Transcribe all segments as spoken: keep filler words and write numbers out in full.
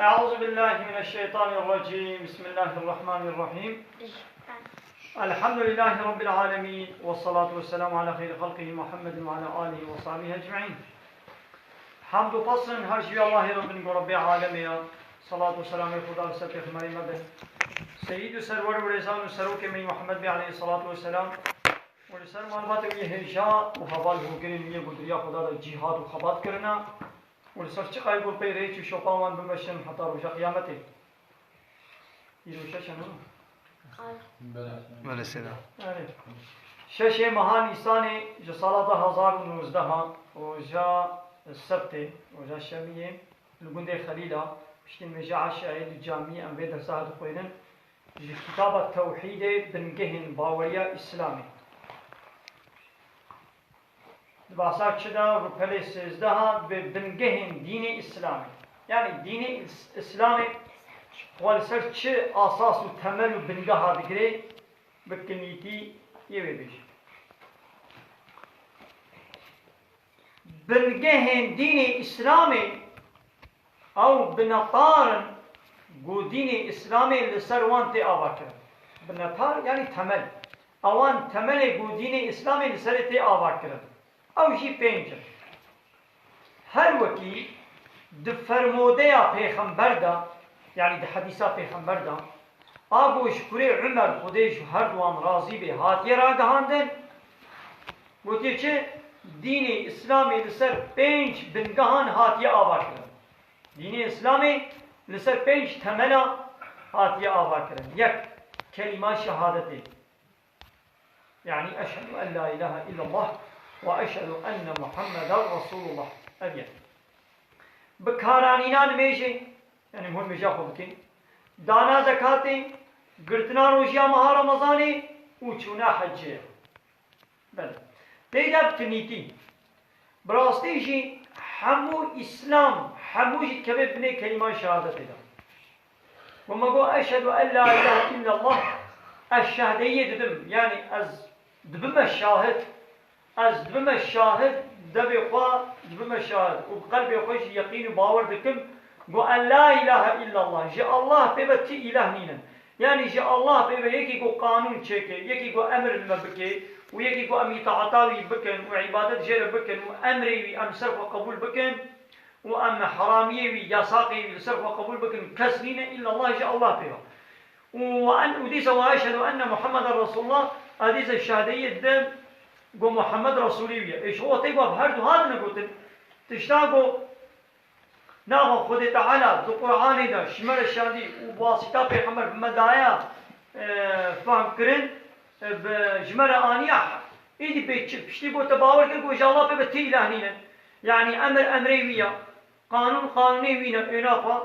أعوذ بالله من الشيطان الرجيم. بسم الله الرحمن الرحيم. الحمد لله رب العالمين، والصلاة والسلام على خير خلقه محمد وعلى آله وصحبه أجمعين. Hamd û pesn her ji wî Allahê re bin ku Rebbê alemê ya. Salat û selamê Xuda li ser pêxemberê me be. Seyîd û serwer û rêzan û serokê me yî Muhammed bê aleyhî salatu ve selam. Û li ser malbatê wî hêja û heval hûrgirên wî yê ku di riya Xuda de cîhad û xebat kirine. Û li ser çiqayê ku pey rêç û şopa wan bimeşin heta roja qiyametê. Îro şeş e, ne? Belê sêda. Erê. Şeşê meha Nîsanê ji sala du hezar û nozdeh a, roja sebtê, roja şemiyê, li gundê Xelîla, piştî nimêja eşayê di camiyê em vê dersa dixwînin, ji kitaba Tewhîdê, bingehên baweriya Îslamê. Di behsa çi de? Rûpelê sêzdeh a, dibê bingehên dînê Îslamê. Yanî dînê Îs-, Îslamê xwe li ser çi asas û temel û bingeha digire, bi kinîtî yê wê bêje. Bingehên dînê Îslamê ew binetar in ku dînê Îslamê li ser wan tê avakirin. Binetar, yanî temel. Ewan temelê ku dînê Îslamê li serê tê avakirin. Ew jî pênc in. Her wekî di fermodeya pêxember de, yanî di hedîsa pêxember de, a ku ji kurê Umer, Xwedê ji her duwan razî bê, hatiye ragihandin, gotiye çi? Dînê Îslamê li ser pênc bingehan hatiye avakirin. Dînê Îslamê li ser pênc temela hatiye avakirin. Yek, kelîma şehadetê. Yanî, "Eşhedû en la îlahe illallah ve eşhedû enne Muhammeden Resûlullah." Ev ye. Bikaranîna nimêjê, yanî hûn nimêja xwe bikin. Dana zekatê, girtina rojiya meha Remezanê û çûna hecê ye. Belê. Peyda bi tinîtî. Bi rastî jî hemû Îslam, hemû jî dikeve binê kelîman şehadetê de. Ku me got, "Eşhedû en la îlahe illallah", ez şehdeyiyê didim. Yanî ez dibime şahid. Ez dibime şahid, devê xwe dibime şahid. Û bi qelbê xwe jî yeqîn û bawer dikim, ku en la îlahe illallah, ji Allah pê ve ti îlah nînin. Yanî ji Allah pê ve yekî ku qanûn çêke, yekî ku emir li me bike û yekî ku em îtaeta wî bikin û îbadet jê re bikin û emrê wî em li ser xwe qebûl bikin û em heramiyê wî, yasaqê wî li ser xwe qebûl bikin, kes nîne, îllallah ji Allah pê ve. Û en, û dîsa "Ve eşhedû enne Muhammeden Resûlullah", ez dîsa şahdeyiyê didim ku Muhammed Resûlê wî ye. Ê ji xwe tê ku ev her du hatine gotin, tişta ku Nava Xwedê Teala di Qur'anê de ji me re şandî û bi wasîta Pêxember bi me daye, e, fehm kirin, e, bi, ji me re aniya, êdî bê çi? Piştî ku te bawer kir ku ji Allah pê ve ti îlah nîne. Yanî emir emrê wî ya, qanûn qanûnê wî ne, êna xwe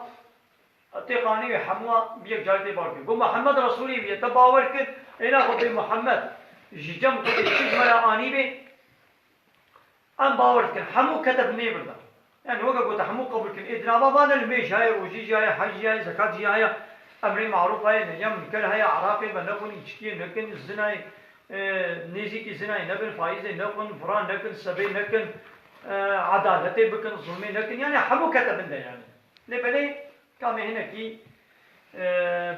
tê qanûnê wî hemûa bi yek carî tê bawer kir. Ku Muhammed Resûlê wî ye, te bawer kir, êna xwe bê Muhammed ji cem Xwedê çi ji me re anî bê, Em bawer dikin, hemû kete binê vir de. Yani weke gote hemû qebûl kin. Ê di nava van de nimêj heye, rojî jî heye, hec jî heye, zekat jî heye, emrê marûf heye, nehya munker heye, iraqê venexwin, îçkiyê nekin, zinayê, e, nêzîkî zinayê nebin, faîzê nexwin, vira nekin, sebê nekin, e, edaletê bikin, zulmê nekin. Yani hemû kete bin de yani. Lê belê Kamê hinekî, e,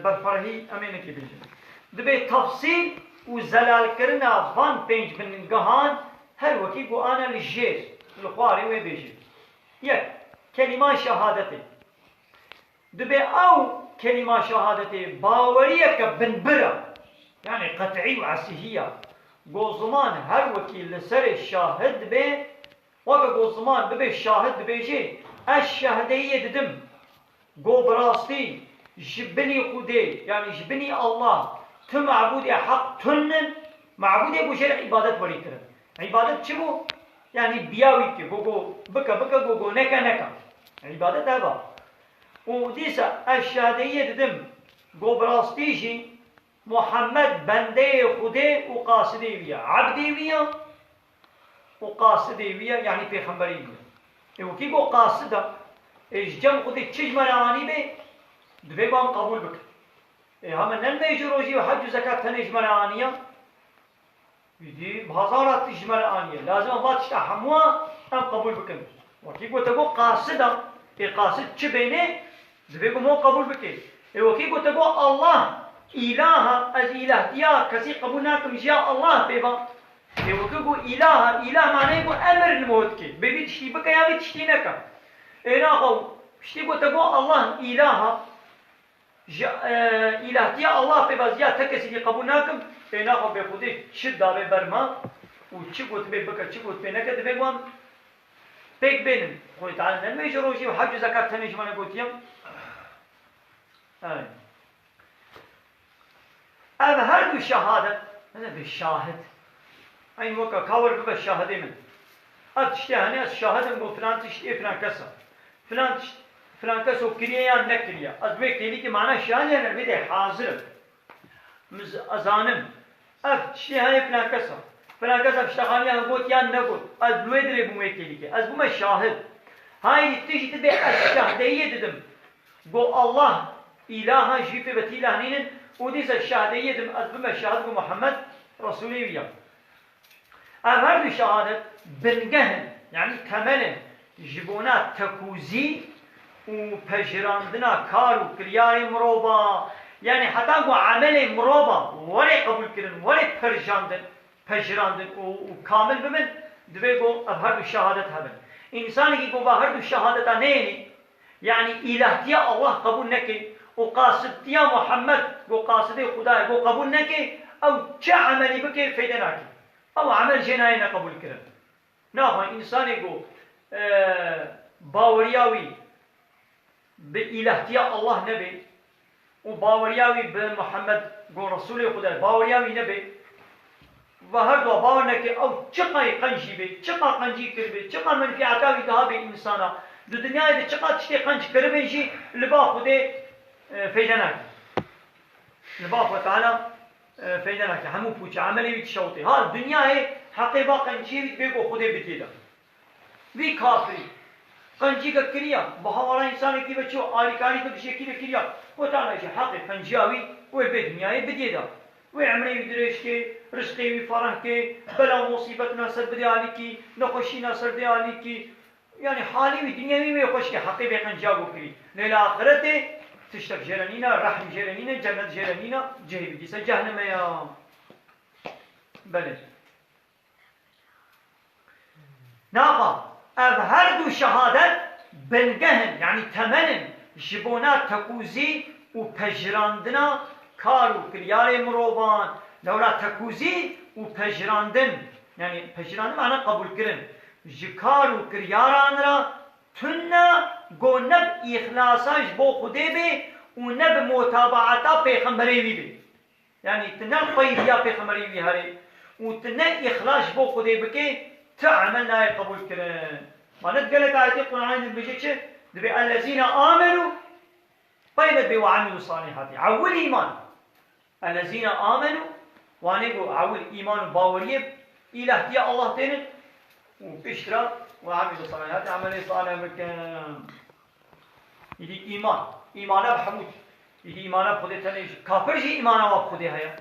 berfirehî em ê hinekî bêjin. Dibê tefsîl û zelalkirina van pênc bingehan her wekî ku ane li jêr, li xwarê wê bêjin. Yek, kelîma şehadetê. Dibê ew kelîma şehadetê baweriyeke binbir e, yani qet'î û esihî ye. Ku ziman her wekî li serê şahid bê, Weke ku ziman bibe şahid dibêje, ez şehdeyiyê didim, ku bi rastî ji binî Xwedê, yanî ji binî Allah, tu mebûdê heq tune, mebûdê ku jê re îbadet werî kirin. Îbadet çi bû? Yanî biya wî bike, ku, ku bike, bike, ku, ku neke, neke. Îbadet ev e. Û dîsa ez şehdeyiyê didim, ku bi rastî jî Muhammed bendeyê Xwedê û qasidê wî ye. Ebdê wî ye û qasidê wî ye, yanî pêxemberê wî ye. Ê wekî ku qasid e, ê ji cem Xwedê çi ji me re anî bê, divê ku em qebûl bikin. Ê heme ne nimêj û rojî û hec û zekat tenê ji me re aniye? Îdî bi hezara tişt ji me re aniye. Lazim e va tişta hemûa em qebûl bikin. Wekî ku te got qasid e, ê qasid çi bêne, Divê ku min qebûl bike. Ê wekî ku te got Allah îlaha, ez îlahtiya kesî qebûl nakim, ji ya Allah pê ba. Ê wekî ku îlaha, îlah maneyê ku emir li me dike. Bê vî tiştî bike ya vî tiştî neke. Ê naxwe, piştî ku te got Allah îlaha, ji, e, îlahtiya Allah pê ba, ji ya te kesî dî qebûl nakim. Ê naxwe bê Xwedê çi dabe ber me û çi gotibê bike, çi gotibê neke, divê wan pêk bênin. Xwedê Teala ne ji rojî û hec û zekat tenê ji me negotiye. Ev her du şehadet, ne bi şahid. Eyn weka ka wer bibe şahidê min. Ev tiştê hene, ez şahid im ku filan tişt ê filan kes e. Filan tişt, filan kes o kiriye yan nekiriye. Ez wê kêlîkî mana şahid yani vê de hazir im. Min z-, ez zanim. Ev tiştê hene filan kes e. Filan kes ev tişta xaniya got yan negot. Ez li wê dirê bûm wê kêlîkê. Ez bûme şahid. Haydî tu jî dibê ez şahdeyiyê didim. Go Allah îlaha jî pê betî îlah nînin û dîsa şahdeyiyê dim ez bime şahid go Muhammed Resûlê wî ya. Ev her du şehadet bingeh in, yanî temel in ji bona tekûzî û pejirandina kar û kiryarê mirova. Yanî heta ku emelê mirova were qebûlkirin, were perjandin, pejirandin û, û kamil bibin, divê ku ev her du şehadet hebin. Însanekî ku va her du şehadeta neyênî, yanî îlahtiya Allah qebûl neke û qasidtiya Muhammed, ku qasidê Xuda ye, ku qebûl neke, ew çi emelî bike feyde nake. Ew emel jê nayê neqebûlkirin. Naxwe însanê ku, e, baweriya wî bi îlahtiya Allah nebe û baweriya wî bi Muhammed ku Resûlê Xuda ye, baweriya wî nebe, va her dua bawer neke, ew çiqayê qencî bê, çiqa qencî kiribê, çiqa menfîeta wî daha bê însana, di dinyayê de çiqa tiştê qenc kiribê jî li ba Xwedê, e, feyde nake. Li ba Xwe Teala, e, feyde nake. Hemû pûçe, emelê wî tişewitê. Ha, dinyayê heqê va qenciyê wî dibê ku Xwedê bidiyê de. Vî kafirî qencîke kiriya, bi hawara însanekî ve çû, alîkarî bi gişekî ve kiriya. Xwe Teala jî heqê qenciya wî wê vê dinyayê bidiyê de. Wê emrê wî dirêj kê, rizqê wî fereh kê, bela û musîbetina ser bidê alîkî, nexweşîna ser dê alîkî. Yanî halî wî, dinyewî wê xweş kê, heqê vê qenciya ku kirî. Lê li axretê tiştek jê re nîne, rehm jê re nîne, cennet jê re nîne, cihê wî dîsa cehneme ya. Belê. Naxa, ev her du şehadet bingeh in, yanî temel in ji bona tekûzî û pejirandina kar û kiryarê mirovan. Lewra tekûzî û pejirandin, yanî pejirandin mana qebûlkirin, ji kar û kiryaran re tune, go ne bi îxlasa ji bo Xwedê bê û ne bi mutabaata pêxemberê wî bê. Yanî tu ne peyvîya pêxemberê wî herê û tu ne îxlas ji bo Xwedê bikê, tu emel nayê qebûl kirin. Ma ne di gelek ayetê Qur'anê de dibêje çi? Dibê ellezîne amenû, peyvê dibê ve emîlû salîhatî. Ewil îman. Ellezîne amenû, wanê ku ewil îman û baweriyê îlahtiya Allah tênin û piştre ve emîlû salîhatî, emelê salih bikin. Îdî îman. Îmana bi hemû. Îdî îmana bi Xwedê tenê jî. Kafir jî îmana wa bi Xwedê heye.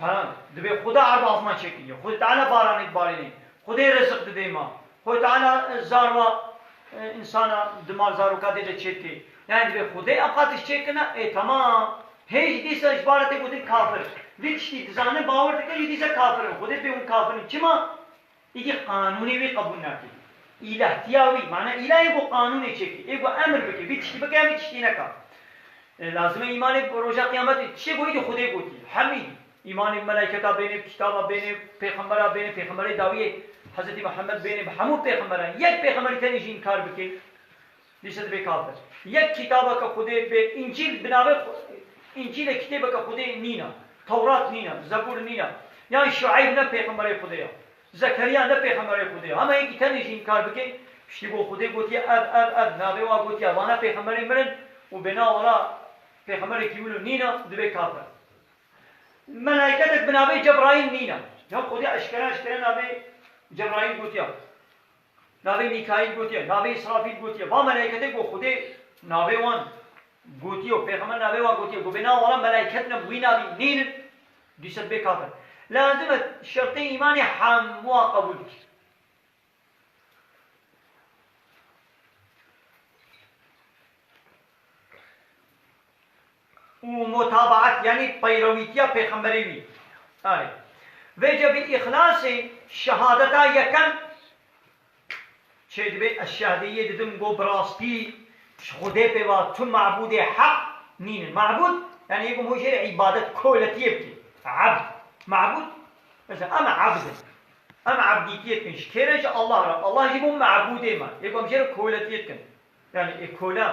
Ha, dibê Xweda erd û azman çêkiriye. Xwedê Teala baranê dibarênê. Xwedê riziq didê ma. Xwedê Teala, e, zarwa, e, însana di mal zaroka dê de çêdikê. Yani dibê Xwedê ev qatiş çêkirine, ê, temam. Hê jî dîsa ji bar re tê gotin kafir. Vî tiştî dizane, bawer dike, jî dîsa kafir in. Xwedê dibê hûn kafir in. Çima? Êdî qanûnê wî qebûl nake. Îlahtiya wî, mana îlahê ku qanûnê çêkî, ê ku emir bike, vî tiştî bike, vî tiştî neka. E, lazim e îmanê bi roja qiyametê, tiştê ku êdî Xwedê gotî, hemî. Îmanê bi melayketa bêne, bi kitaba bêne, pêxembera bêne, pêxemberê dawiyê Hezretî Muhammed bêne, bi hemû pêxemberan, yek pêxemberî tenê jî înkar bike. Dîsa dibe kafir. Yek kitabeke Xwedê be, Încîl bi navê Xwe-, Încîlê kitêbeke Xwedê nîne. Tewrat nîne, Zebûr nîne. Yan Şueyb ne pêxemberê Xwedê ya. Zekeriya ne pêxemberê Xwedê ya. Hema yekî tenê jî înkar bike, piştî ku Xwedê gotiye, ev, ev, ev, navê wa gotiye, vana pêxemberê min in û bêna wala pêxemberekî wilo nîne, dibe kafir. Melaîketek bi navê Cebraîl nîne. Ya Xwedê eşkere, eşkere navê Cebraîl gotiye. Navê Mîkaîl gotiye, navê Îsrafîl gotiye. Va melaîketê ku Xwedê navê wan gotiye û pêxember navê wan gotiye. Ku bêna wala melaîket ne, wî navî nînin, dîsa bê kafir. Lazim e şertê îmanê hemûa qebûl bike. û mutabaet, yanî peyrewîtiya pêxemberê wî. Erê. Vêce bi îxlasê şehadeta yekem çêdibe, ez şehdeyê didim, go bi rastî ji Xwedê pê va tu mabûdê heq nînin. Mabûd, yanî yê ku hûn jê re îbadet, koletiyê bikî. Ebd. Mabûd, mesela em ebd in. Em ebdîtiyê dikin. Ji kê re? Ji Allah re. Allah jî bû mabûdê me. Yê ku em jê re koletiyê dikin. Yani, e, kole,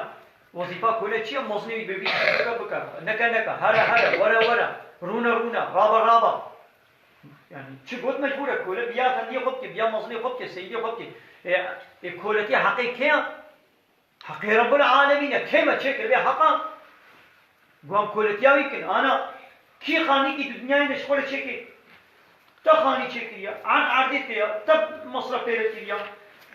wezîfa kole çi ye? Mezinê wî bibî, bike, bike. Neke, neke. Here, here. Were, were. Rûne, rûne. Rabe, rabe. Yani, çi got mecbûr e. Kole biya efendiyê xwe bike, biya mezinê xwe bike, seyidê xwe bike. E, e, koletiya heqê kê ye? Heqê Rebbul Alemîn e. Kê me çêkir vê heqa? Wan koletiya wî kin. Ana, kî xanîkî di dinyayê de ji xwe re çêkê? Te xanî çêkiriye, erd erdê te ye, te mesref pê re kiriye,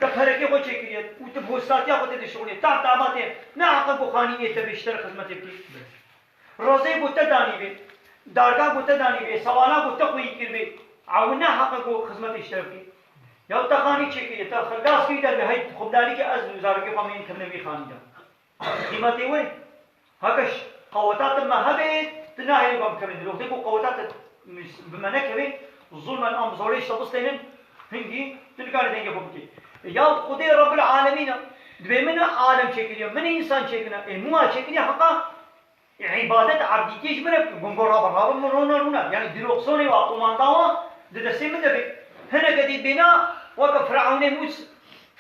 te perekê xwe çêkiriye û tu bi hostatiya xwe tê dişixulî, te tabatê, ne heqe ku xanî ê te bê ji te re xizmetê bikî. Rezê ku te danî bê, darga ku te danî bê, sewala ku te xweyî kiribê, ew ne heqe ku xizmetê ji te re bikî. Ya te xanî çêkiriye, te xilas kiriye, te bê hey xwe bidarî ke ez û zarokê xwe meyên kevine vî xanî de. Qîmetê wê. Heke ş-, qeweta te me hebe, tu nahêlî bam kevin. Wextê ku qeweta te bi me nekeve, zulmen am zorê ji te bistênin, hingî tu nikarî dengê xwe bikî. Ya Xwedê Rebbil Alemîn e, dibê min alem çêkiriye, min însan çêkirine, ê min wa çêkiriye heqa îbadet ebdîtiyê ji min re bike. Gungo rabe rabe min rona rûna. Yani dîroksonê wa, qumanda wa di destê min de bê. Hineke dî bêna weke Firewnê Mûs-,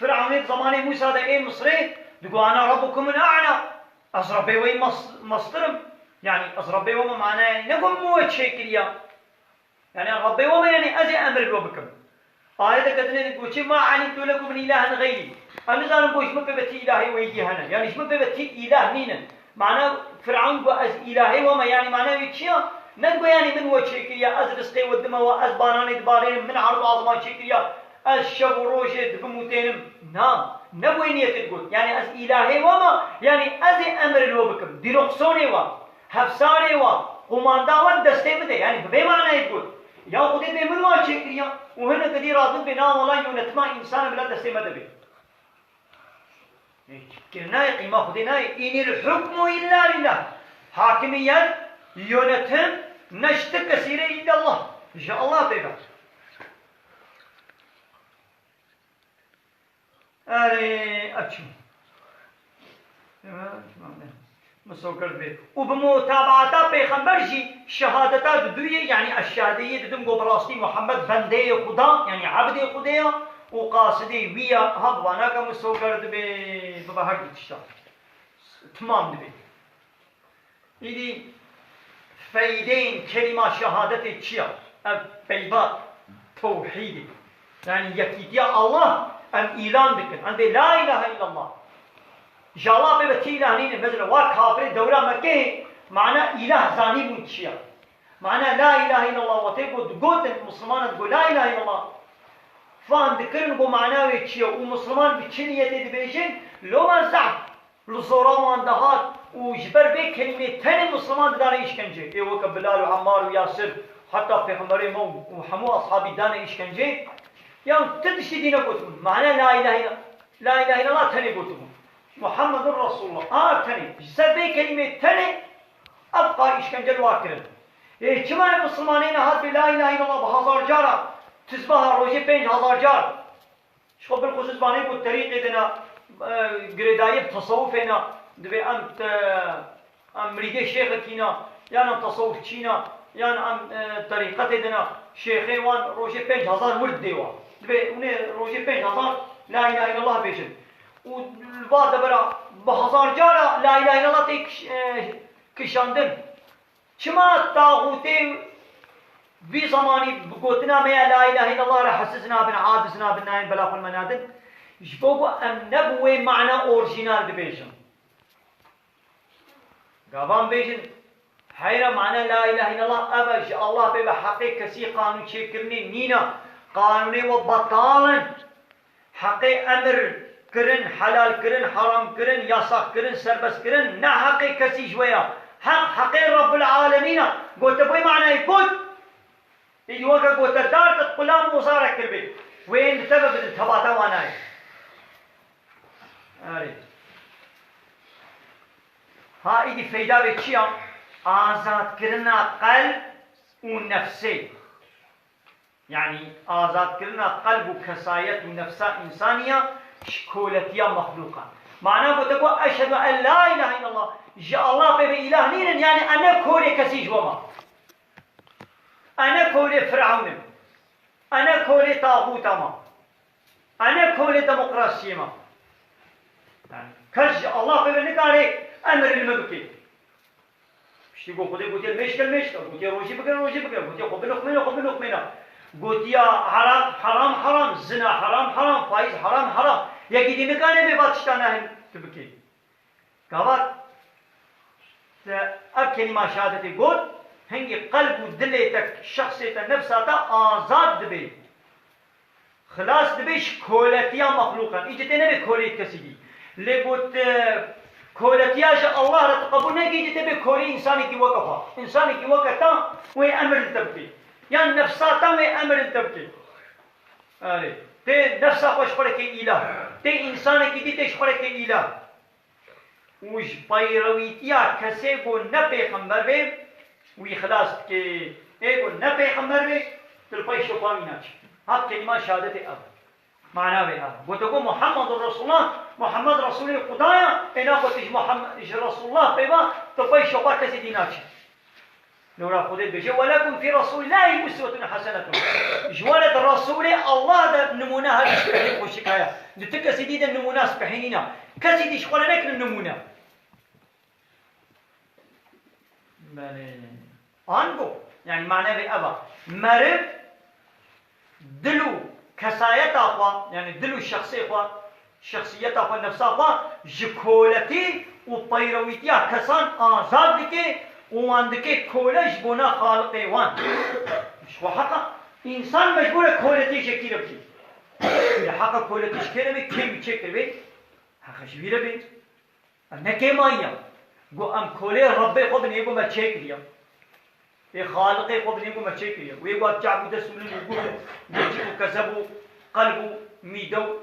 Firewnê di zemanê Mûsa de ê Misrê digo, "Ana Rabbukumul A'la." Ez Rebbê we yî mes-, mestir im. Yani ez Rebbê we me manayê ne ku min we çêkiriya. Yani Rebbê we me, yani ez ê emir li we bikim. Ayeteke dinê digo çi, "Ma alimtu lekum min ilahin xeyrî." Ez nizanim ku ji min pê ve tî îlahê wêyî hene. Yani ji min pê ve tî îlah nînin. Mana Firewn got, "Ez îlahê we me." Yani mana wê çi ya? Ne digo yani min we çêkiriya, ez rizqê we dime we, ez baranê dibarênim, min erd û azman çêkiriya. Ez şev û rojê dibim û tênim. Na, ne bi wê niyetê digot. Yani ez îlahê we me, yani ez ê emir li we bikim. Dîroksonê we, hevsarê we, qumanda we di destê min de. Yani bi vê manayê digot. Ya Xwedê bê min wa çêkiriya û hineke dî radin bê, na wela yönetima însana bila destê me de bê. Nayê qîma Xwedê nayê. Înil hukmu illa lillah. Hakimiyet, yönetim, ne ji ti kesî re, illa Allah. Ji Allah pê ve. Erê, açim. Misokir be. Û bi mutabaata pêxember jî şehadeta di duyê, yani ez şehadeyê didim, go bi rastî Muhammed bendeyê Xuda, yani ebdê Xwedê ya û qasidê wî ya. Ha, bi vana ke misokir dibe, bibe her du tişta. Timam dibe. Îdî feydeyên kelîma şehadetê çi ya? Ev peyva tewhîdê. Yani yekîtiya Allah em îlan dikin. Em dê la ilahe illallah. Ji Allah pê ve tî îlah nîne. Mesela wa kafirê dewra Mekkeyê mana îlah zanîbûn çi ya? Mana la ilahe illallah wextê ku digotin, Misliman digo la ilahe illallah. Fam dikirin ku mana wê çi ye û Misliman bi çi niyetê dibêjin? Loma zehf. Li zora wan dihat û ji ber vê kelîmê tenê Misliman didane îşkencê. Ê weke Bilal û Emmar û Yasir, heta Pêxemberê me û, û hemû ashabî dane îşkencê. Yan ti tiştî dî negot. Mane la ilahe illa-, la ilahe illallah tenê gotibû. Muhammedun Resulullah. A tenê. Ji ser vê kelîmê tenê ev qay îşkence li wa kirin. Ê çima ev Mislimanê nehat bê la ilahe illallah bi hezar cara, tizbaha rojê pênc hezar car. Ji xwe bilxusûs vanê ku terîqê de ne, e, girêdayî bi tesewufê ne, divê em te-, em mirîdê şêxekî ne, yan em tesewufçî ne, yan em, e, terîqetê de ne, şêxê wan rojê pênc hezar wird dê wan. Divê hûn ê rojê pênc hezar la îlahe îllallah bêjin. Û li va devera bi hezar cara la îlahe îllallah tê kiş-, e, kişandin. Çima taxûtê vî zemanî bi gotina me ya la îlahe îllallah re hesiz nabin, aciz nabin, nayên bela xwe li me nadin? Ji bo ku em ne bi wê mana orjînal dibêjin. Gavan bêjin, heyra mana la îlahe îllallah ev e, ji Allah pê ve heqê kesî qanûn çêkirinê nîne, qanûnê we betal in. Heqê emir kirin, helal kirin, haram kirin, yasak kirin, serbest kirin, ne heqê kesî ji we ya. Heq, heqê Rabbul Alemîn e. Gote bi wê manayê got. Îdî weke gote dar te qulam û zarek kiribê. Wê yên li te ve bidin, tevata wan nayê. Erê. Ha, îdî feyda vê çi ya? Azadkirina qelb û nefsê. Yanî azadkirina qelb û kesayet û nefsa însanî ya ji koletiya mexlûqan. Mana gote ku eşhedû en la îlahe illallah, ji Allah pê ve îlah nînin, yanî e ne kolê kesî ji we ma. E ne kolê Firavun im. E ne kolê taxûta ma. E ne kolê demokrasiyê ma. Yanî kes ji Allah pê ve nikare emir li min bike. Piştî ku Xwedê gotiye mêj ke mêj ke, gotiye rojî bigire, rojî bigire, gotiye xwe binuxmêne, xwe binuxmêne. Gotiya heram, heram, heram, zina heram, heram, faîz heram, heram. Yekî dî nikare bê va tişta nahên tu bikê. Gava te ev kelîma şehadetê got, hingî qelb û dilê te, şexsê te, nefsa te azad dibe. Xilas dibe ji koletiya mexlûqan. Îdî tê nebe kolê kesî dî. Lê got, e, koletiya ji Allah re tu qebûl nekî, îdî tê bê kolê însanekî weke xwe. Însanekî weke ta wê emir li te bike. Yan nefsa ta wê emir li te bike. Erê. Tê nefsa xwe ji xwe re kê îlah. Tê însanekî dî tê ji xwe re kê îlah. Û ji peyrewîtiya kesê ku ne pêxember be, wî xilas dike. Ê ku ne pêxember be, tu li pey şopa wî naçî. Hat kelîma şehadetê ev. Mana vê ev. Gote ku Muhammedur Resulullah, Muhammed Resulê Xuda ya, ê naxwe tu ji Muhammed, ji Resulullah pê ve, tu li pey şopa kesê dî naçî. Lewra Xwedê dibêje, "Welekum fî Resûlillahî uswetun hesenetun." Ji we re di Resûlê Allah de nimûne her spehî xweşik heye. Di ti kesî dî de nimûna spehî nîne. Kesî dî ji xwe re nekirin nimûne. Belê. Ango, yanî manevê ev e. Meriv dil û kesayeta xwe, yanî dil û şexsê xwe, şexsiyeta xwe, nefsa xwe ji koletî û peyrewîtiya kesan azad dike û wan dike kole ji bona Xaliqê wan. Ji xwe heqa însan mecbûr e koletî ji kî re bike. Lê heqa koletî ji kê re be, kê wî çêkiribê, heqa ji wî re be. Em ne kêmayî ya. Got, em kolê Rebbê xwe bin, ê got me çêkiriye. Ê Xaliqê xwe bin, ê got me çêkiriye. Wê got çav û dest û lil û guh û çik û kezeb û qelb û mîde û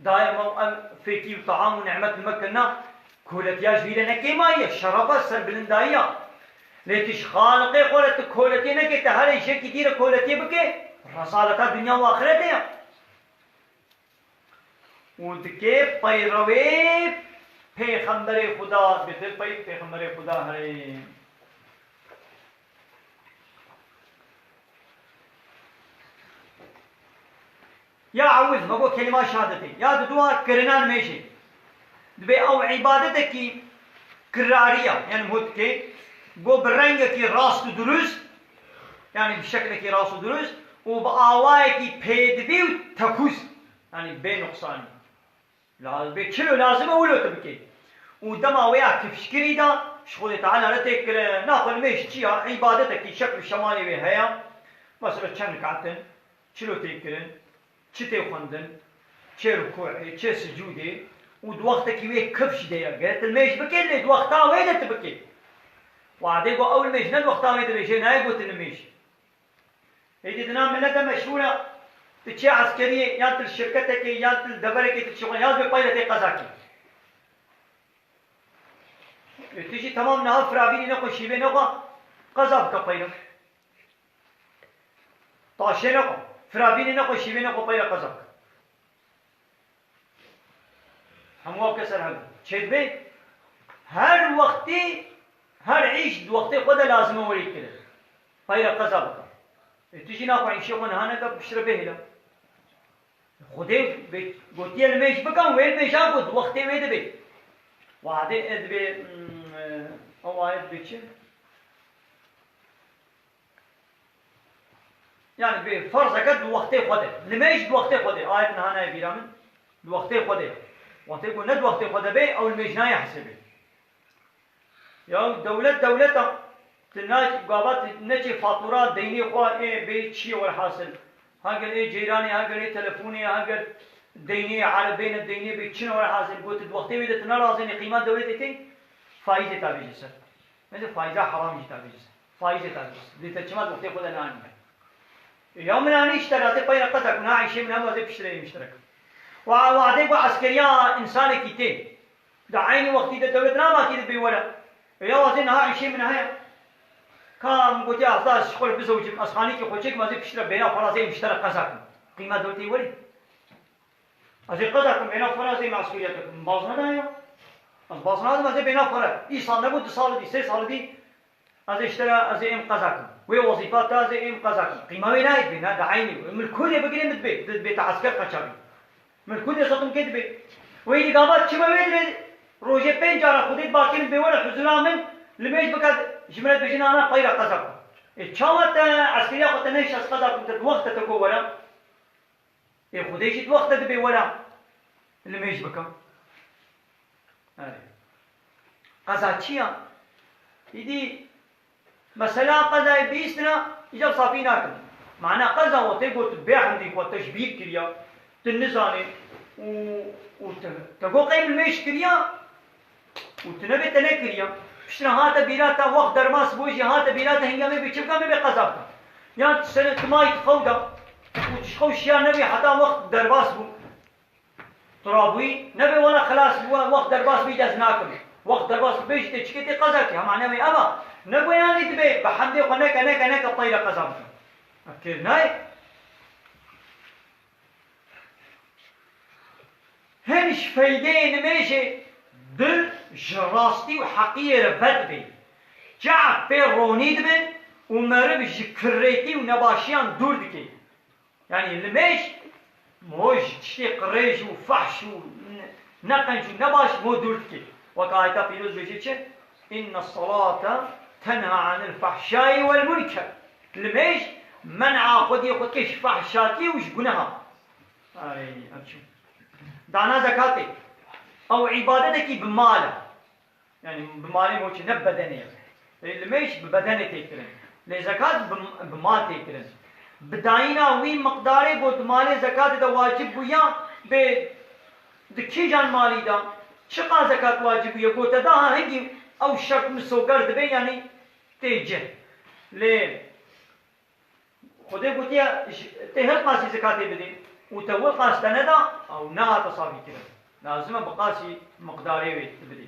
daye me û em fêkî û taam û nîmet li me kirina. Koletiya ji wî re ne kêmayî ye, şerefa serbilindayî ya. Lê tu ji Xaliqê xwe re tu koletiyê neke, te herê jekî dî re koletiyê bike, rezaleta dinya û axretê ye. Û dike peyrewê Pêxemberê Xuda, dike pey Pêxemberê Xuda herê. Ya ewil, me got kelîma şehadetê. Ya diduwa kirina nimêjê. Dibê ew îbadetekî kirariya, yanî hûn dikê, go bi rengekî rast û dirust, yanî bi şeklekî rast û dirust û bi awayekî pêdivî û tekûz, yanî bê nuqsanî. La-, bê çilo lazim e wilo tu bikê. Û dema wê ya kifşkirî da, ji Xwedê Teala re tê kirin. Naxwe nimêj çi ya? Îbadetekî şekl û şemalê wê heye. Mesela çend rekatin, çilo tê kirin, çi tê xwendin, çê rukûê, çê sicûdê û di wextekî wê kifş de ye. Gere tu nimêj bikê, lê di wexta wê de tu bikê. Wadê got ew nimêj ne di wexta wê de bê, jê nayê gotin nimêj. Êdî di nav milete meşhûr e, tu çê eskeriyê, yan tu li şirketekê, yan tu li deverekê, tu çi xwe, yan bê peyre tê qezakê. Ê, tu jî temam niha firavînê nexwe, şîvê nexwe, qeza bike peyre. Taşê nexwe, firavînê nexwe, şîvê nexwe, peyre qeza bike. Hemû ev ke ser hev çêdibe, her wextî, her îş di wextê xwe de lazim e werî kirin. Peyre qeza bike. Ê, tu jî naxwe îşê xwe niha neke, piştre bihêle. Xwedê bê-, gotiye nimêj bikin, wê nimêja got, wextê wê dibe. Wadê, e, dibe, mm, e, ew ayet dibe çi? Yani bi ferzeke di wextê xwe de. Nimêj di wextê xwe de. Ayet niha nayê bîra min. Di wextê xwe de. Wextê ku ne di wextê xwe de bê, ew nimêj nayê hesêbê. Ya dewlet dewleta, tu na gava tu neçê fatura deynê xwe ê bê çiyê werhasil. Heger ê ceyranê, heger ê telefonê, heger deynê erebê ne deynê bê çi ne werhasil. Got tu di wextê wê de tu nerazênê qîma dewletê tê, faîzê tavêje ser. Mesela faiza heram jî tavêje ser. Faîzê tavêje ser. Lê te çima di wextê xwe de nanîne? E, ya min anî îşte razê peyre qezak, na îşê min hem wazê piştre yê mişterek. Wa, wadê ku eskeriya insanekî tê. Di eynî wextî de dewlet nabakî de bê were. E, ya wazê niha îşê min heye. Ka min gotiye, ez da ji xwe re bizewicim, ez xanîkî xwe çêkim, ez ê piştre bêhna xwe re ez ê em ji te re qeza kim. Qîmet dewletê werî. Ez ê qeza kim, bêhna xwe re ez ê me eskeriyet bikim. Min baz nedaye. Ez baz nadim, ez ê bêhna xwe re. Îsal nebû, du sal dî, sê sal dî. Ez ê ji te re, ez ê em qeza kim. Wê wezîfa te ez ê em qeza kim. Qîma wê nayê dibê, ne, de eynî. Min li ku dê bigirê min dibê, dibê te esker qeçabî. Min ku dê xetim kê dibê. Wê dî gava çime wê dibê, rojê pênc cara Xwedê diba kirin bê were huzura min, limêj bike, ji min re dibêjin ana peyra qeza ku. Ê çawa te eskeriya xwe te nehişt ez qeza ku te di wexte te ku were? Ê Xwedê jî di wexte dibê were limêj bike. Erê. Qeza çi ya? Îdî mesela qezayê bihîstina, îcar safî nakin. Mana qeza we tê got bê hemdî xwe te ji bîr kiriya, tu nizanê û, û te, te got qey min mêş kiriya û tu nebê te nekiriya. Piştre hate bîra te wext derbas bû jî hate bîra te hinga me bê çi bika me bê qeza bika. Yan tu sene tu mayî tu xew da û tu ji xew şiya nebî heta wext derbas bû. Turabûyî nebe wela xilas bû, wext derbas bî dest nakim. Wext derbas bê jî tê çikê tê qeza kî. Hema nebe eva. Nebe yanî dibe bi hemdê xwe neke, neke, neke teyre qeza bikin. Ev têr nayê. Hin ji feydeyê nimêjê dil ji rastî û heqiyê re vedibê. Çav pê ronî dibin û meriv ji kirêtî û nebaşiyan dûr dike. Yanî limêj mo ji tiştê qirêj û fehş û ne-, neqenc û nebaş mo dûr dike. Wek ayeta pîroz bêjê çi? Inne salate tenha anil fehşayî wel munker. Limêj men'a xwediyê xwe dike ji fehşatiyê û ji guneha. Ay, em çûn. Dana zekatê. Ew îbadetekî bi mal e. Yanî bi malê mo çi, ne bi bedenê ye. Ê, limêj bi bedenê tê kirin. Lê zekat bi, bi mal tê kirin. Bi dayîna wî miqdarê got di malê zekatê de wacib bûya, bê di kîjan malî de, çiqa zekat wacib bûye, got te daha hingî ew şert misoger dibe, yanî tê cih. Lê Xwedê gotiye, ji, tê her qasî zekatê bidê û te wê qas te neda, ew nehate savîkirin. Lazim e bi qasî miqdarê wê tu bidê.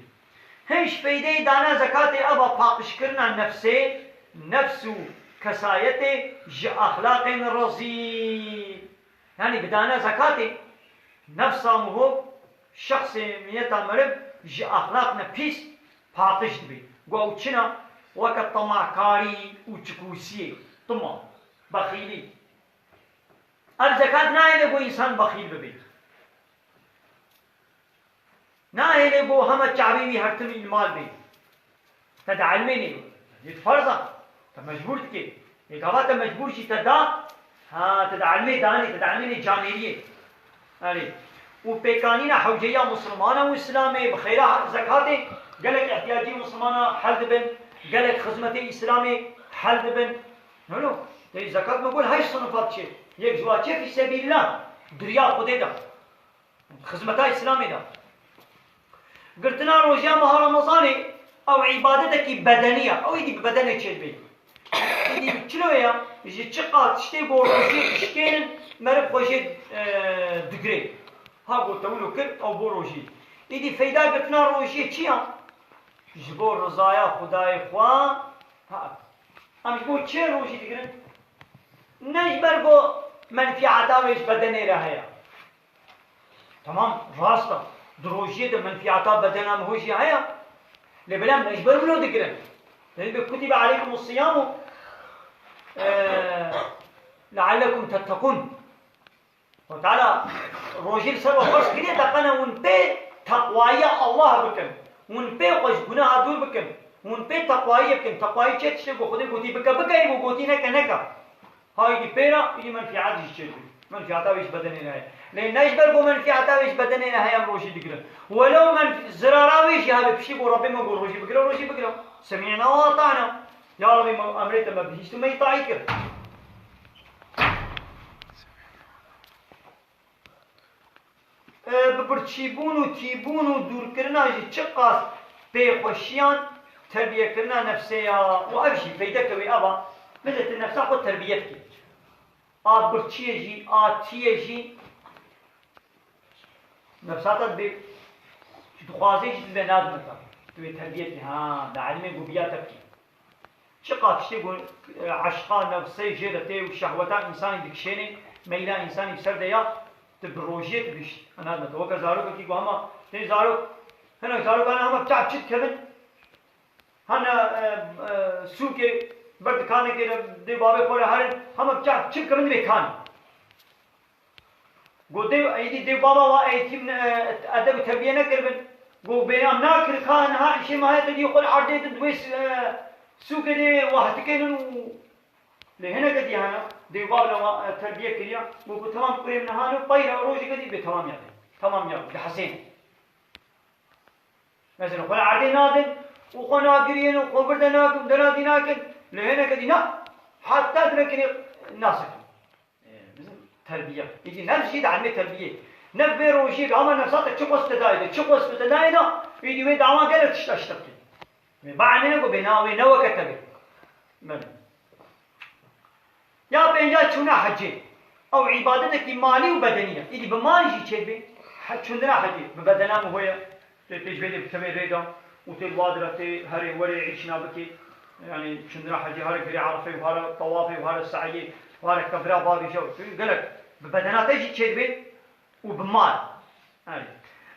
Hin ji feydeyê dana zekatê eva paqijkirina nefsê, nefs û kesayetê ji axlaqên rezîl. Yanî bi dana zekatê nefsa mihov, şexsê miyeta meriv ji axlaqne pîs paqij dibê. Ku ew çi ne? Weke temakarî û çikûsiyê, tima, bexîlî. Ev zekat nahêle ku însan bexîl bibe. Nahêle ku heme çavê wî her tim îlmal bê. Te di elmê nê. Yê ferza. Te mecbûr dikê. Yê gava te mecbûr jî te da. Ha, te di elmê danê, te di elmê nê camêriyê. Erê. Û pêkanîna hewceya Musulmana û Îslamê bi xeyra zekatê gelek ihtiyacî Musulmana hel dibin, gelek xizmetê Îslamê hel dibin. No, no. Tê zekat me got heşt sinifa diçe. Yek ji wa çe fî sebîlillah, di riya Xwedê de. Xizmeta Îslamê de. Girtina rojiya meha Remezanê, ew îbadetekî bedenî ye. Ew êdî bi bedenê çêdibê. Êdî bi çilo ye, ji çiqa tiştê ku rojiyê dişkênin, meriv xwe jê, e, digirê. Ha ku tewilo kir, ew bo rojî. Êdî feyda girtina rojiyê çi ye? Ji bo rizaya Xwedayê xwe, ha. Em ji bo çi rojî digirin? Ne ji ber ku menfîeta wê ji bedenê re heye. Temam, rast e. Di rojiyê de menfîeta bedena min hû jî heye. Lê bila em ji ber wilo digirin. Tenê be kutibe aleykum siyamu, e, leallekum tettekûn. Xwe Teala rojî li ser we ferz kiriye, teqene hûn pê teqwayiya Allah bikin. Hûn pê xwe ji guneha dûr bikin. Hûn pê teqwayiyê bikin. Teqwayî çi tiştê ku Xwedê gotî bike, bike, êgo gotî neke, neke. Ha êdî pê re, êdî menfîet jî çêdibê. Menfîeta wê ji bedenê re heye. Lê ne ji ber ku menfîeta wê ji bedenê re heye em rojî digirin. Welew men zirara wê jî hebe piştî ku Rebbê me got rojî bigire, rojî bigire. Semî'na we ata'na. Ya Rebbê me emrê te me bihîst û me îtaî kir. E, bi birçîbûn û tîbûn û dûrkirina ji çiqas pêxweşiyan terbiyekirina nefsê ya. Û ev jî feydeke wê ev a, millet nefsa xwe terbiye dike. A birçiyê jî, a tiyê jî, nefsa te dibê, dixwazê jî dibe nadime te. Tu wê terbiye dikî, ha, di elimê gobiya te bikî. Çiqa tiştê ku, e, eşqa nefsê jê de tê û şehweta însanî dikişênê, meyla însanî bi ser de ya, tu bi rojiyê tu bişt. Anladın mı? Weke zarokekî ku hema tê zarok, hinek zarokan hema bi çav çi dikevin? Hene, e, e, sûkê ber dikanekê de dê bavê xwe re herin, hema bi çav çi dikevin dibê kanê. Got, dê, êdî dê baba wa eğitim, e, edeb û terbiye nekiribin. Got, bêhna nakir ka niha îşê ma heye te dî xwe li erdê din di wê s-, e, sûkê dê wa hetikênin û lê hineke dî hene, dê bab le wa, e, terbiye kiriya. Got, ku temam kurê min niha ne, peyra rojeke dî bê temam ya dê. Temam ya, dihesên. Mesela xwe li erdê nadin û xwe nagiriyên û xwe vir de nakin, dera dî nakin. Lê hineke dî na, heta direkinê nasekin. E, bizim terbiye. Êdî nefs jî di ilmê terbiyê. Ne vê rojiyê bi ama nefsa te çi xwest te dayê de, çi xwest bi te dayê de, êdî wê dawa gelek tişta ji te bike. Wê bielmêne ku bê na wê ne weke te be. Belê. Ya pênca çûna hecê. Ew îbadetekî malî û bedenî ye. Êdî bi mal jî çêdibê. He-, çûndina hecê. Bi bedena min hoye. Tê pêş vê dê bi tevê rê de û tê li wa dire tê herê werê îşna bikê. Yanî çindina hecê, here girê Erefê û here tewafê û here se'yê û here kevira bavêje û tu gelek bi bedena te jî çêdibê û bi mal. Erê.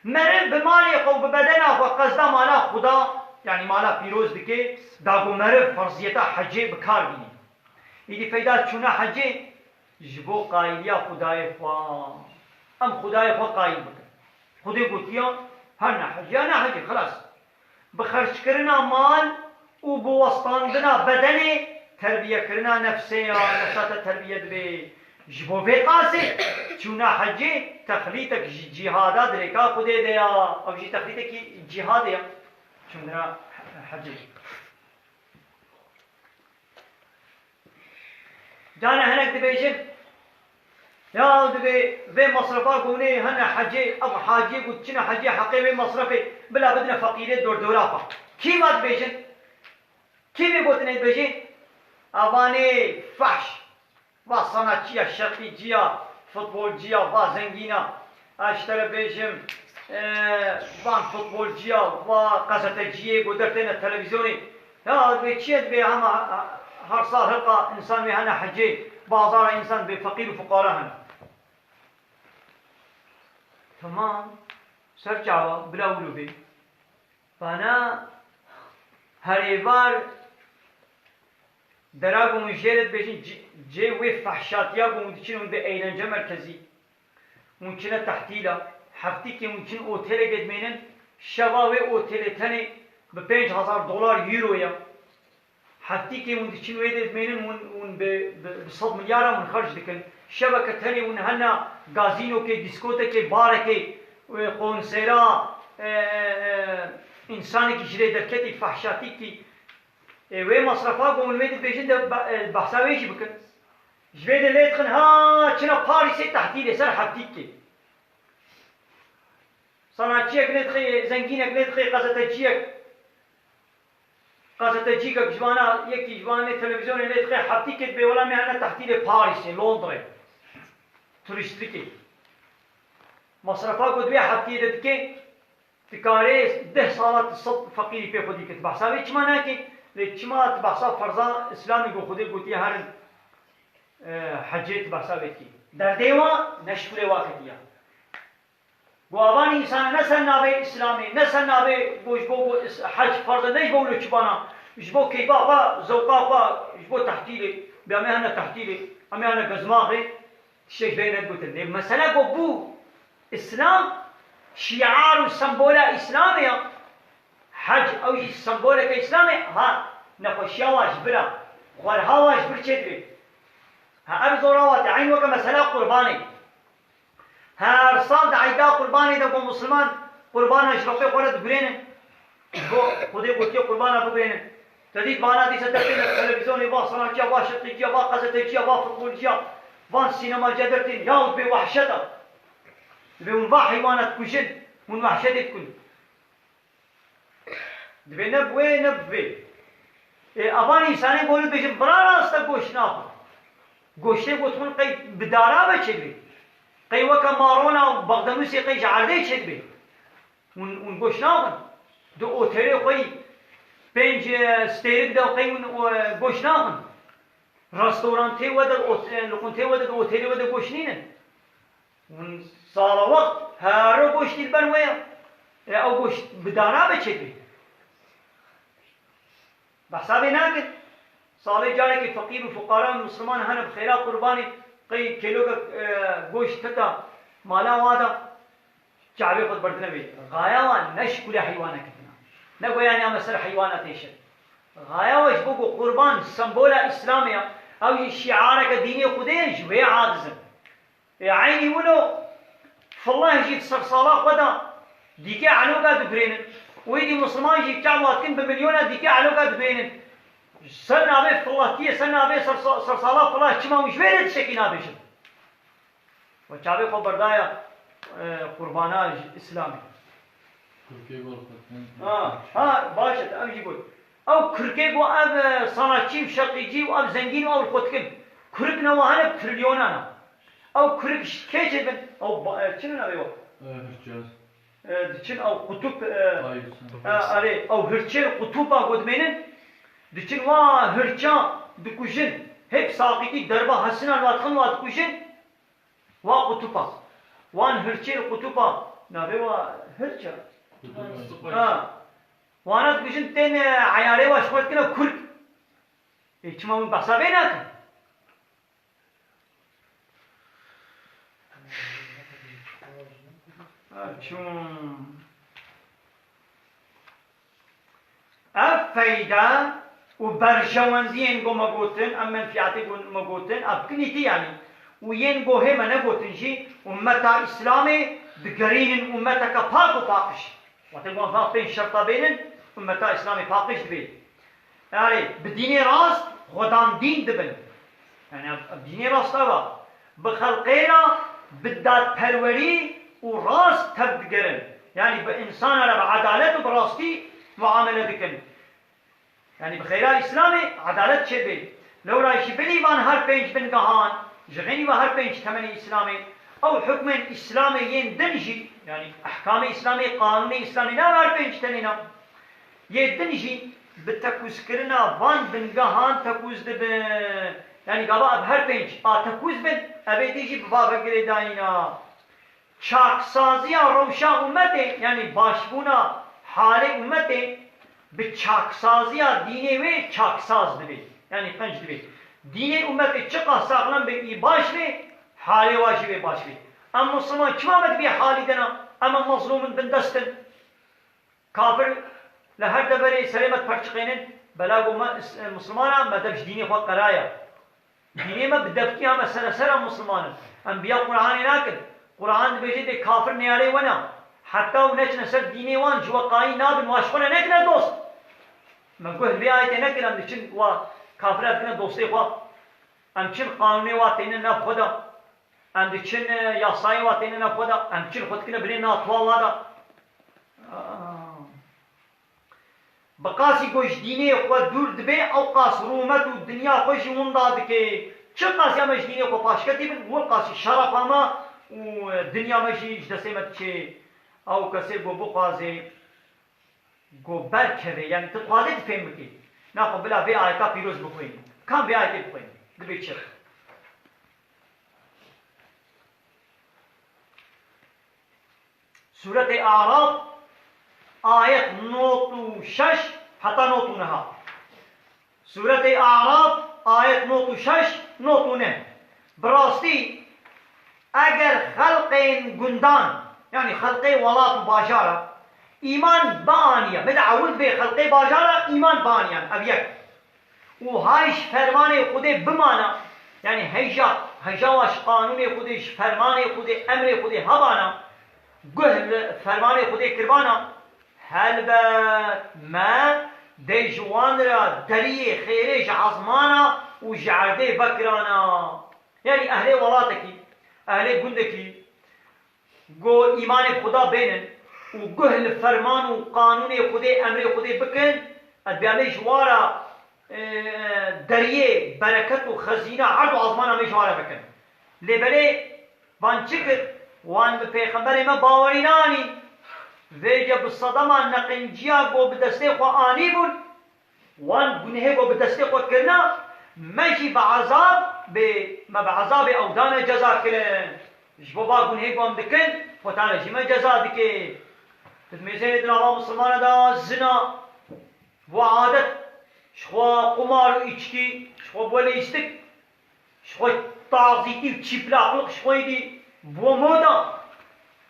Meriv bi malê xwe û bi bedena xwe qesda mala Xuda, yanî mala pîroz dike, da ku meriv ferziyeta hecê bi kar bîne. Îdî feyda çûna hecê ji bo qayîliya Xwedayê xwe. Em Xwedayê xwe qayîl bikin. Xwedê gotiya, her ne hecî ya ne hecî, xilas. Bi xerckirina mal û bi westandina bedenê terbiyekirina nefsê ya, nefsa te terbiye dibe. Ji bo vê qasê çûna hecê texlîtek ji cîhada di rêka Xwedê de ya. Ev jî texlîtekî cîhadê ya. Çûna hecê. Cana hinek dibêjin, ya dibê vê masrefa ku hûn ê hene hecê, ev haciyê ku diçine hecê heqê wê masrefê bila bidine feqîrê dordora xwe. Kî va dibêjin? Kî vê gotinê dibêjin? Evanê fehş. Va sanatçiya şerqîciya, futbolciya, va zengîna. Ez ji te re bêjim, e, van futbolciya, va qezeteciyê ku dertêne televîzyonê. Ya dibê çi ye, dibê hema, ha-, her sal hilqa însan wê hene hecê, bazara însan dibê feqîr û fuqara hene. Temam. Ser çawa, bila wilo bê. Bana herêvar dera ku hûn jê re dibêjin, cê, cê wê fehşatiya ku hûn diçin, hûn dibê eğlence merkezî. Hûn çine tehtîla. Heftîkê hûn çin otelekê dimênin, şeva wê otelê tenê bi pênc hezar dolar, euro ya. Heftîkê hûn diçin wê dê dimênin, hûn, hûn bi, bi, bi sed milyaran hûn xerc dikin. Şeveke tenê hûn hena gazînokê, dîskotekê, barekê, e, konsera, e, e, e, însanekî ji lê derketî, fehşatîkî, e, wê masrefa ku hûn wê dibêjin de be-, e, behsa wê jî bikin. Ji vê de lê dixin, ha, çina Parîsê tehtîlê ser heftîkê. Sanatçiyek lê dixê, zengînek lê dixê, qezeteciyek. Qezetecîkek ji vana, yekî ji vanê televîzyonê lê dixê, heftîkê dibê wela me hene tehtîlê Parîsê, Londrê. Turîstrikê. Masrefa ku di wê heftiyê de dike, dikarê deh sala tu sed feqîrî pê xwedî kir. Tu behsa wê çima nakî? Lê çima tu behsa ferza Îslamê ku Xwedê gotiye herin, e, hecê tu behsa wê dikî? Derdê wa ne ji kurê wa ketiye. Ku avan însan ne ser navê Îslamê, ne ser navê ku ji bo ku is-, hec ferz e, ne ji bo wilo çi bana, ji bo keyfa xwe, zewqa xwe, ji bo tehtîlê, bi em ê hene tehtîlê, em ê hene gezmaxê, tiştek ji vê ne digotin. Lê mesele ku bû Îslam şiar û sembola Îslamê ya, hec ew jî semboleke Îslamê, ha, nexweşiya wa ji vir e, xwarha wa ji vir çêdibê. Ha, ev zora wa te, eyn weke mesela qurbanê. Her sal di eyda qurbanê de ku misilman qurbana ji roqê xwe re digurêne. Ji bo Xwedê gotiye qurbana bigurêne. Te dît vana dîsa dertêne televîzyonê, va sanatçiya, va şirqîciya, va qezeteciya, va futbolciya, van sînemaciya dertên. Ya dibê wehşet e. Dibê hûn va heywana dikujin, hûn wehşetê dikin. Divê ne bi wê ne bi vê. Ê, avan însanê ku hûn dibêjin, bira rast e, goşt naxwin. Goştê ku dixwin qey bi dara ve çêdibê. Qey weke marona û bexdenûsê qey ji erdê çêdibê. Hûn, hûn goşt naxwin. Di otelê xwe yî pênc, e, stêrik de qey hûn, e, goşt naxin. Restorantê we de, ot-, e, li quntê we de, di otelê we de goşt nînin. Hûn sala wext her roj goştî li ber we ye. E, ew goşt bi dana be çêkê. Behsa vê nakin. Salê carekê feqîr û fuqara û misliman hene bi xêra qurbanê qey kêlokek, e, goşt teta mala wa da. Çavê xwe berdine vê. Xaya wan ne ji kule heywana ketine. Ne goya ya me ser heywana têşe. Xaya we ji bo ku qurban sembola Îslamê ya, ew jî şiareke dînê Xwedê ye, ji wê aciz in. Ê eynî wilo, filah jî di sersala xwe de dîkê eloka digurênin. Û êdî misliman jî çawa dikin bi milyona dîkê eloka digurênin. Ser navê filatiyê, ser navê sersa-, sersala filah çima hûn ji wê re tiştekî nabêjin? We çavê xwe berdaya, e, qurbana ji Îslamê. Kurkê gor xwe Ha, ha, baş e, em jî got. Ew kurkê got, ev, e, sanatçî û şeqîcî û ev zengîn û ew li xwe dikin. Kurik ne wa hene bi trilyonan e. Ew kurik ji kê çêdibin? Ew ba-, e, çi ne navê wa? E, hirçe. E, diçin ew qutup, e, Ay, sen. e, erê, ew hirçê li qutupa ku dimênin. Diçin wa hirça dikujin. Hep saqîtî derba hesina li wa dixin wa dikujin. Wa qutupa. Wan hirçê li qutupa. Navê wa hirça. Kutup. Ha. Wana dibêjin tên, e, eyarê wa ji xwe dikine kurk. Ê, çima min behsa vê nakin? Ha, çûn. Ev feyda û berjewendiyên ku me gotin, ev menfiyatê ku me gotin, ev kinîtî yanî. Û yên ku hê me negotin jî, ummeta Îslamê digerînin ummeteke pak û paqij. Wextê ku em va pênc şerta bênin, ummeta Îslamê paqij dibê. Erê, bi dînê rast xwedan dîn dibin. Yani ev, ev dînê rast ev e. Bi xelqê re bi dadperwerî û rast tev digerin. Yani bi însana re bi edalet û bi rastî muamele dikin. Yani bi xêra Îslamê edalet çêbê. Lewra jî bilî van her pênc bingehan, ji xênî ve her pênc temenê Îslamê, ew hukmên Îslamê yên din jî, yani ehkamê Îslamê, qanûnê Îslamê ne her pênc tenê ne. Yê din jî bi tekûzkirina van bingehan tekûz dibin. Yanî gava ev her pênc a tekûz bin, ev ê dî jî bi va ve girêdayîna. Çaksaziya rewşa ummetê, yanî başbûna halê ummetê, bi çaksaziya dînê wê çaksaz dibê. Yanî qenc dibê. Dînê ummetê çiqas saxlem bê, î baş bê, halê wa jî wê baş bê. Em Musliman çima me di vê halî de ne? Em, em mezlûm in, bindest in. Kafir li her deverê serê me diperçiqênin, bela ku me is-, Mislimana, me dev ji dînê xwe qeraye. Dînê me bi devkî ya me seresera Misliman in. Em biya Qur'anê nakin. Qur'an dibêje dê kafir neyarê we ne. Heta û neçine ser dînê wan ji we qayîl nabin, wa ji xwe re nekine dost. Me guh li vê ayetê nekir, em diçin wa kafira dikine dostê xwe. Em çin qanûnê wa têne nav xwe de. Em diçin, e, yasayê wa têne nav xwe de, em çi li xwe dikine binê natowa wa de. Aa. Bi qasî ku ji dînê xwe dûr dibe, ew qas rûmet û dinya xwe jî winda dike. Çi qasî em ji dînê xwe paşketî bin, win qasî şerefa me û, e, dinya me jî ji destê me diçe. Ew kesê ku bixwaze ku berkeve, yani tu dixwazî tu fêm bikî. Naxwe bila vê ayeta pîroz bixwînî. Kam vê ayetê bixwînî? Dibê çi? Sûretê Araf, ayet nod û şeş heta nod û neh. Sûretê Araf, ayet nod û şeş, nod û neh. Bi rastî, eger xelqên gundan, yanî xelqê welat û bajara, îman bianiye, me de ewil bê xelqê bajara îman bianiyan, ev yek. Û hay ji fermanê Xwedê bimana, yanî heja, heja wa ji qanûnê Xwedê, ji fermanê Xwedê, emrê Xwedê hebana, guh li fermanê Xwedê kirbana, helbet me dê ji wan re deriyê xêrê ji ezmana û ji erdê vekirana. Yanî ehlê welatekî, ehlê gundekî, ku îmanê bi Xuda bênin û guh li ferman û qanûnê Xwedê, emrê Xwedê bikin, ez dibêjim ji wan re, e, deriyê bereket û xezîna erd û ezmana me ji wan re bikin. Lê belê van çi kir? Wan bi pêxemberê me bawerî neanî. Vêce bi sedema neqinciya ku bi destê xwe anîbûn, Wan gunehê ku bi destê xwe kirina, me jî bi ezab, bi, me bi ezabê ew dane ceza kirin. Ji bo va gunehê ku em dikin, Xwedane jî me ceza dike. Di mêzênê di nava misilmana de zina, bu adet, ji xwe qumar û îçkî, ji xwe bu lîstik, ji xwe tazîtî û çîplaqlik ji xwe dî bû moda.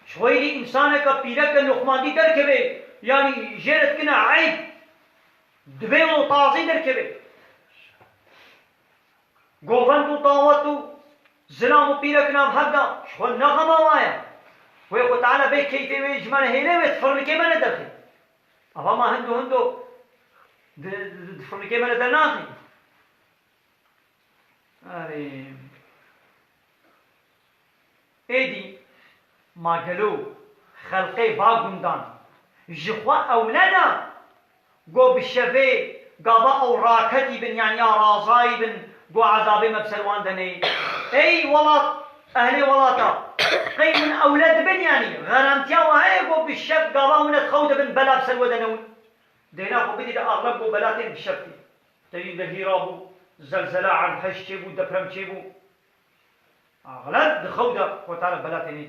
Ji xwe dî însaneke pîreke loqmandî derkeve, yanî jê re dikine eyb. Divê û tazî derkeve. Govend û dawet û zilam û pîrek nav hev da, ji xwe ne xema wa ye. Wê Xwe Teala vê keyfê wê ji me re hêle wê di firnikê me ne derxê. Ava ma hindo hindo di, di, di firnikê me ne dernaxê. Erê. Êdî ma gelo xelqê va gundan ji xwe ewle ne, go bi şevê gava ew raketî bin, yanî ya razayî bin, go ezabê me bi ser wan de neyê. Ey welat, ehlê welata, qey min ewle dibin, yanî garantiya we heye go bi şev gava hûn di xew de bin bela bi ser we de newin? Deyna xwe bidî de axlem go bela tên bi şev tê. Tevî lehî rabû, zelzela erd heş çêbû, deprem çêbû. Axlem di xew de Xwe Teala bela tênê.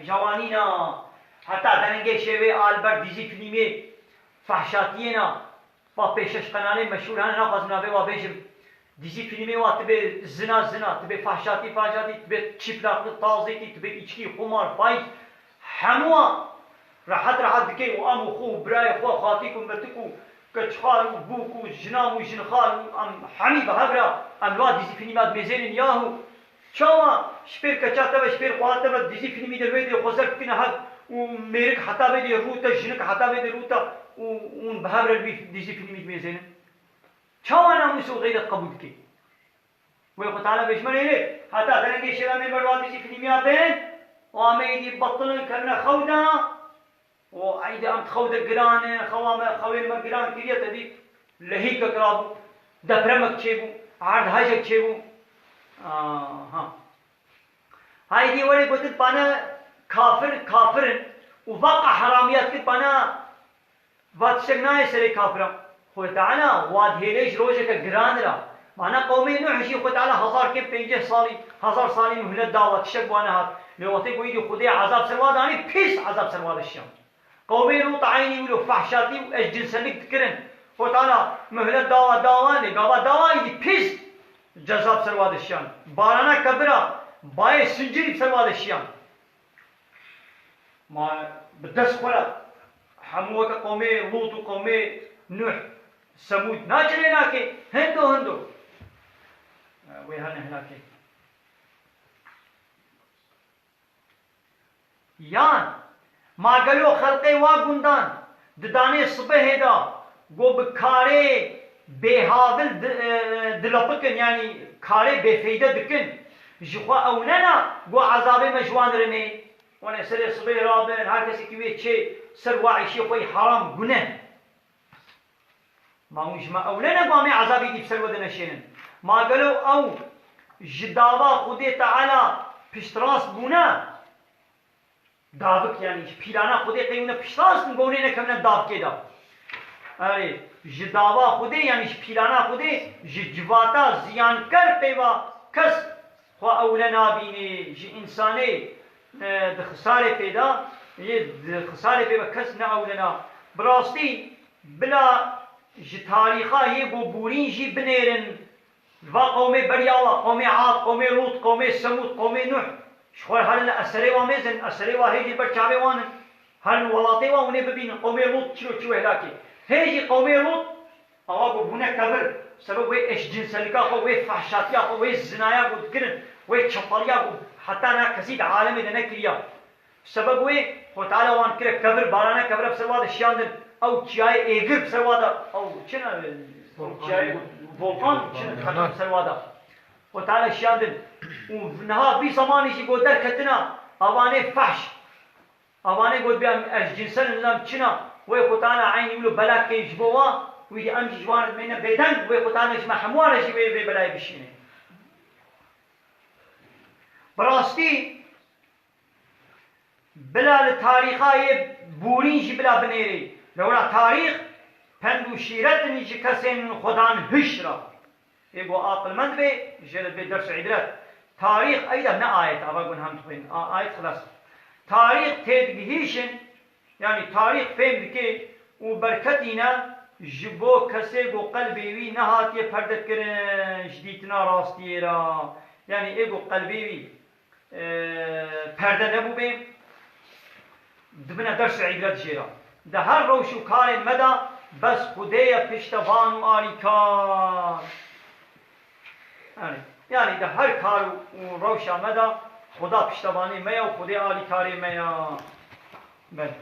Jawanîna heta derengê şevê a li ber dîzî fîlmê fehşatiyê na. Va pêşeş qenalê meşhûr hene, naxwazim navê wa bêjim. Dîzî fîlmê wa tibê zina zina, tibê fehşatî fehşatî, tibê çîplaqlik tazîtî, tibê îçkî, xumar, fayîz. Hemû wan rehet rehet dikey û em û xwe û birayê xwe, xatik û metik û keçxal û bûk û jinan û jinxal û em hemî bi hev re em li wa dîzî fîlma dimêzênin yahu. Çawa ji pêr keça te ve, ji pêr xweha te ve dîzî fîlmî de wê dê xwezer bikine hev û mêrik heta vê dê rû te, jinik heta vê dê rû te û hûn bi hev re li wî dîzî fîlmî dimêzênin? Çawa namûs û xeyret qebûl dikey? Wê Xwe Teala bêjme neyê, heta derengê şêra me berwa dizî fîlmiya bên, û em êdî betilin kevine xew de, û eydî em di xew de giran in, xewa me, xewên me giran kiriye, te dî lehîkek rabû, depremek çêbû, erdhejek çêbû. Aha. Haydî werê gotin pane kafir, kafir in, û vaqa heramiya dikir pane Va tiştek nayê serê kafiran. Xwedê Teala wa dihêle ji rojeke giran ra. Mana qewmê Nuh jî Xwedê Teala hezar kêm pênceh salî, hezar salî muhlet dawa, tiştek wa nehat. Lê wextê ku êdî Xwedê ezab ser wa danî, pîs ezab ser wa de şiyan. Qewmê Lût eynî wilo fehşatî û eşcinsellik dikirin. Xwedê Teala muhlet dawa, dawa lê gava dawa êdî pîs cezab ser wa de şiyan. Barana kebira, bayê sincirî bi ser wa de şiyan. Ma bi dest xwe re hemû weke qewmê Lût û qewmê Nuh, Semûd naçine helakê? Hindo hindo. Wê hene helakê. Yan ma gelo xelqê wa gundan di danê sibehê de ku bi karê bêhavil di, e, dilepikin, yanî karê bêfeyde dikin, ji xwe ewnena ku ezabê me ji wan re neyê? Wan ê serê sibê rabin, her kesekî wê çê ser wa îşê xwe yî heram, guneh. Ma hûn ji me ewle ne ku em ê ezabê dî bi ser we de neşênin? Ma gelo ew ji dava Xwedê Teala piştrast bûne? Davik, yanî ji pîlana Xwedê qey hûn e piştrast in, ku hûn ê nekevine davkê de. Erê, ji dava Xwedê, yanî ji pîlana Xwedê, ji civata ziyanker pêva kes xwe ewle nabînê, ji însanê, e, di xisarê pê de, yê di xisarê pê ve kes ne ewlena. Bi rastî, bila ji tarîxa yê ku bûrîn jî binêrin, va qewmê beriya wa, qewmê Ad, qewmê Lût, qewmê Semûd, qewmê Nuh, ji xwe herin li eserê wa mêzin, eserê wa hêdî ber çavê wan in. Herin welatê wa hûn ê bibînin, qewmê Lût çilo çi wê helakê. Hê jî qewmê Lût, Awa ku bûne kevir, sebeb wê eşcinselika xwe, wê fehşatiya xwe, wê zinaya ku dikirin, wê çepaliya ku heta na kesî di alemê de nekiriya. Sebeb wê Xwe Teala wan kire kevir, barana kevira bi ser wa de şiyandin, ew çiyayê êgir bi ser wa de, ew çi ne, ew çiyayê volkan çi ne, bi ser wa de. Xwe Teala şiyandin. Û niha vî zemanî jî ku derketina, avanê fehş. Avanê got bê em eşcinsel in, em çina, wê Xwe Teala eynî wilo bela key ji bo wa, wî dî em jî ji wan re dimêne bêdeng, wê Xwe Teala ji me hemû re jî wê vê belayê bişîne. Bi rastî, bila li tarîxa yê bûrîn jî bila binêrê. Lewra tarîx, Pend û şîret in ji kesên Xudan hişra. Ê ku aqilmend bê, jê re bê ders û îbret. Tarîx, eyda ne ayet, ava gun hem dixwîn. A-, ayet xilas. Tarîx têdigihîşin, yanî tarîx fêm dike û berketî ne ji bo kesê ku qelbê wî nehatiye perdekirin ji dîtina rastiyê re. Yanî ê ku qelbê wî e, perde nebûbê, dibine ders û îbret jê re. Di her rewş û karên me de bes Xwedê ye piştevan û alîkar. Yanî, yanî di her kar û, û rewşa me de Xweda piştevanê me ye û Xwedê alîkarê me ye. Belê.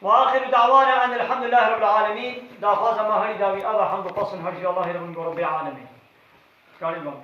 Ve axiru da'wana enelhamdülillahi rabbil alemin. Daxwaza me herî dawî ev e, hamd û pesn her jî Allahê re bin ku Rebbê alemîn. Karî bang.